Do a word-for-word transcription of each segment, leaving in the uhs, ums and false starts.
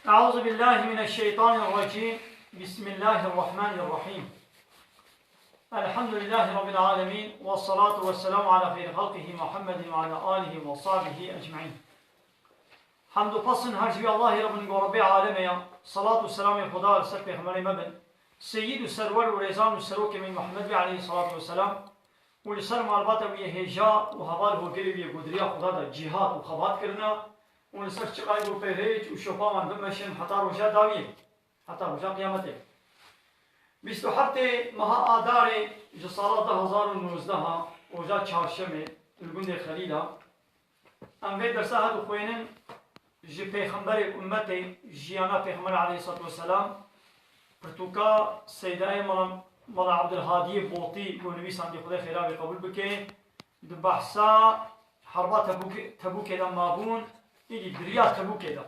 أعوذ بالله من الشيطان الرجيم. بسم الله الرحمن الرحيم. الحمد لله رب العالمين، والصلاة والسلام على خير خلقه محمد وعلى آله وصحبه أجمعين. Hemd û pesn her ji wî Allahê re bin, go Rebbê alemê ya. Salat û selamê Xuda li ser pêxemberê me bin. Seyyid û serwer û rêzan û serokê me Muhammed bê aleyhî salatu weselam. Û li ser malbata wî yê hêja û heval holgirê wî yê ku di riya Xuda de cîhad û xebat kirine û li ser çiqayî ku pêrêç û şopa wan bimeşin heta roja dawiyê, heta roja qiyametê. Bîst û heftê meha Adarê ji sala du hezar û nozdeh, roja çarşemê, li gundê Xelîla. Em vê dersa hevdî xwênin ji pêxemberê ummetê, jiyana pêxember aleyhissalatu vesselam, pirtûka Seydayê Mala, Mala Abdulhadiyê Botî ku nivîsandî, Xwedê xêra wê qebûl bike, di behsa herba Tebûkê, Tebûkê de mabûn, îdî di riya Tebûkê de.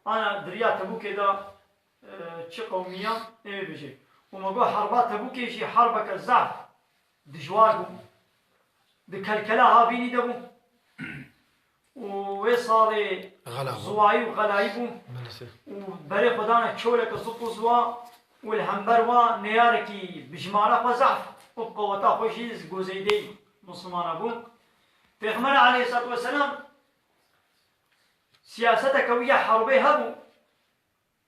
Ana di riya Tebûkê de, e, çi qewmiya, ê bêjê. Û me got herba Tebûkê jî herbeke zehf dijwar bû. Di kelkela havînî de bû. Û wê salê Xela bû. Ziwayî û xelayî bû. Maalesef. Û berê xwe dane çoleke ziq û ziwa û li hember wa neyarekî bi jimara xwe zehf û bi qeweta xwe jî zî gozeydeyî Mislimana bû. Pêxember aleyhissalatu vesselam siyaseteke wî ya herbê hebû.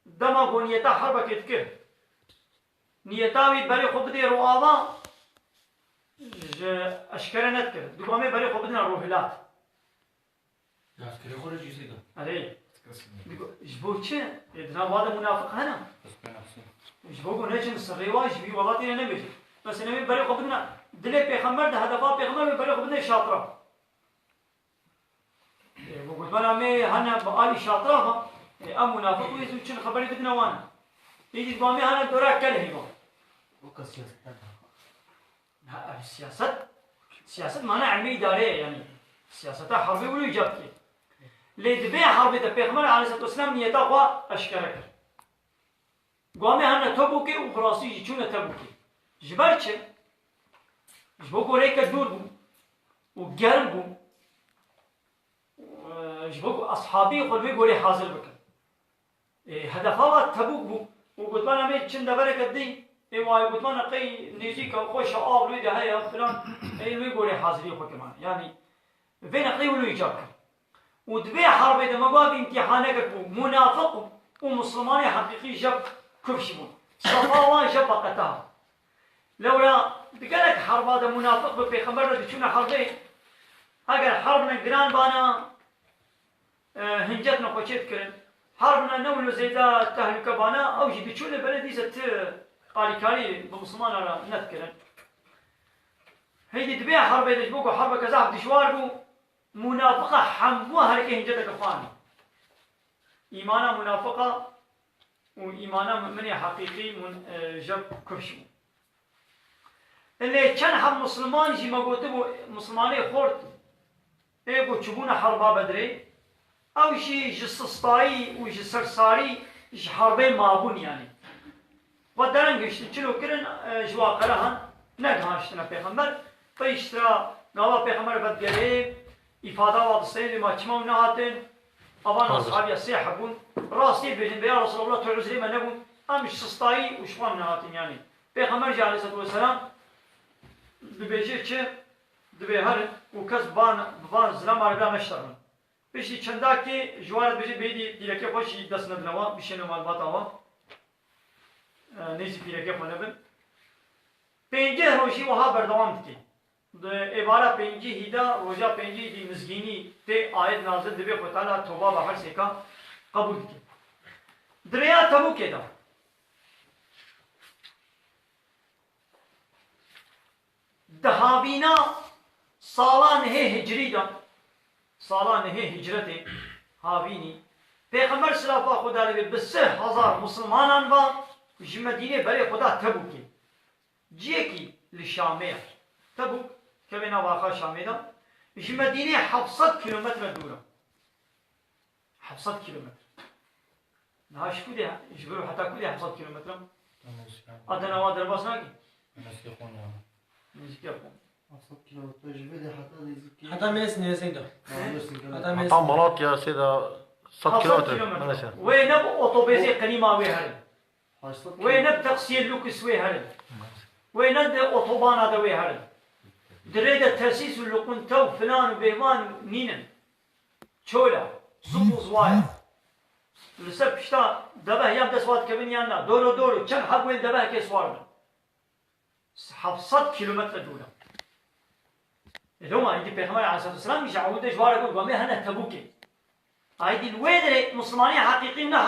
Dema ku niyeta herbekê dikir, niyeta wî berê xwe bidê ro ava, ji eşkere nedikir. Digo em ê berê xwe bidine ro hilat. Ya, fikirê xwe re jî zêde. Erê. Digo, ji bo çi? Ê, di nav wa de munafiq hene. Ji bo ku neçin sirrê wa ji vî welatî re nebêjin. Mesela em ê berê xwe bidine dilê pêxember de, hedefa pêxember, em ê berê xwe bidine şatra. Ê, bi gotbana me hene bi alî şatraxa, ê, em munafiq wê zû çin xeberî bidine wan. Ê, dî ba me hene dora kelhê ba. Weke siyaset ne. Ha, ev siyaset, siyaset mana ilmê îdare ye, yani siyaseta herbê wilo îcab kê. Lê di vê herbê de Pêxember aleyhissalatu vesselam niyeta xwe eşkere kir. Gamê hene Tebûkê û bi rastî jî çûne Tebûkê. Ji ber çi? Ji bo goreyeke dûr bû û germ bû. Û, e, ji bo ku eshabî xwe li wê gorê hazir bikin. Ê, hedefa wa Tebûk bû û gotmana me çin devereke din, ê, wayê gotmana qey nêzîka xweşa av li wê de heye filan, ê, li wê gorê hazirî xwe kirman. Yanî, vê neqlê wilo îcab kir. Û di vê herbê de me ba vî îmtîhaneke ku munafiq û, û mislimanê heqîqî jeb kufş bûn. Sefa wan jeb veqeta. Lewra di gelek herba de munafiq bi pêxember re diçûne herbê, eger herbine giran bana, e, hincetine xwe çê dikirin. Herbine ne wilo zêde tehlûke bana, ew jî diçûne belê dîse ti alîkarî bi mislimana re nedikirin. Heydî di vê herbê de ji bo ku herbeke zehf dijwar bû, munafiqa hemû herikê hinceteke xwe anî. Îmana munafiqa û îmana muminê heqîqî mun-, e, jeb kufş bû. Lê çend heb misliman jî me gotibû, mislimanê xort, ê ku çûbûne herba Bedrê, ew jî ji sistayî û ji sersarî ji herbê mabûn, yanî. Xwe dereng hiştin, çilo kirin, e, ji wa qerehan negihaştine pêxember. Peyştira gava pêxember vedigerê, îfada wa disteyê lê ma çima û nehatin? Avan Hazir. Ashabiya sê hebûn. Rastî dibêjin, be ya Resulallah, tu uzrê me nebûn. Em ji sistayî û ji xwe nehatin, yanî. Pêxember jî aleyhissalatu vesselam dibêje çi? Dibê herin û kes bi van, bi van zilama re bila neştexin. Piştî çendakê ji wan re dibêje bêdî pîrekê xwe jî dest nedine wan, bişêne malbata wan. E, nêzî pîrekê xwe nebin. Pêncî rojî wiha berdewam dike. Di êvara pêncî hî de, roja pêncî dî mizgînî tê ayet nazil dibe, Xwedê Teala toba ve her sêka qebûl dike. Di rêya Tebûkê de. Di havîna sala nehê hicrî de, sala nehê hicretê havînî, Pêxember silafa Xwedê lê be bi sih hezar misilmanan ve ji Medînê berê xwe da Tebûkê. Ciyekî li Şamê ye. Tebûk, kevê nav axa Şamê de, ji Medînê heft sed kîlometre dûr e. Heft sed kîlometre. Niha ji ku de, ji vir û heta ku de heft sed kîlometre? Adana wa derbas nake? Nêzîkê Konya. Nêzîkê Konya. Heft sed kîlometre ji vê de heta nêzîkê. Heta Mêrs nêzîk de. Ha, Mêrs nêzîk de. Heta Mêrs. Heta Malatya sê de Sed kilometre. Wê ne bi otobêzê qenîma wê herin. Wê ne bi teksiyê lûks wê herin. Wê ne di otobana de wê herin. Di rê de tesîs û luqunte û filan û bêvan nînin. Çola, zû û ziwaya. Li ser pişta deveh yan dest wa dikevin yan na. Doro doro, çend heb wê devehekê siwar bin. Heft sed kilometre dûr e. E, loma îdî Pêxember aleyhissalatu vesselam îşe ewil de ji wara got, wemê hene Tebûkê. Aydî li wê derê Mislimanê heqîqî ne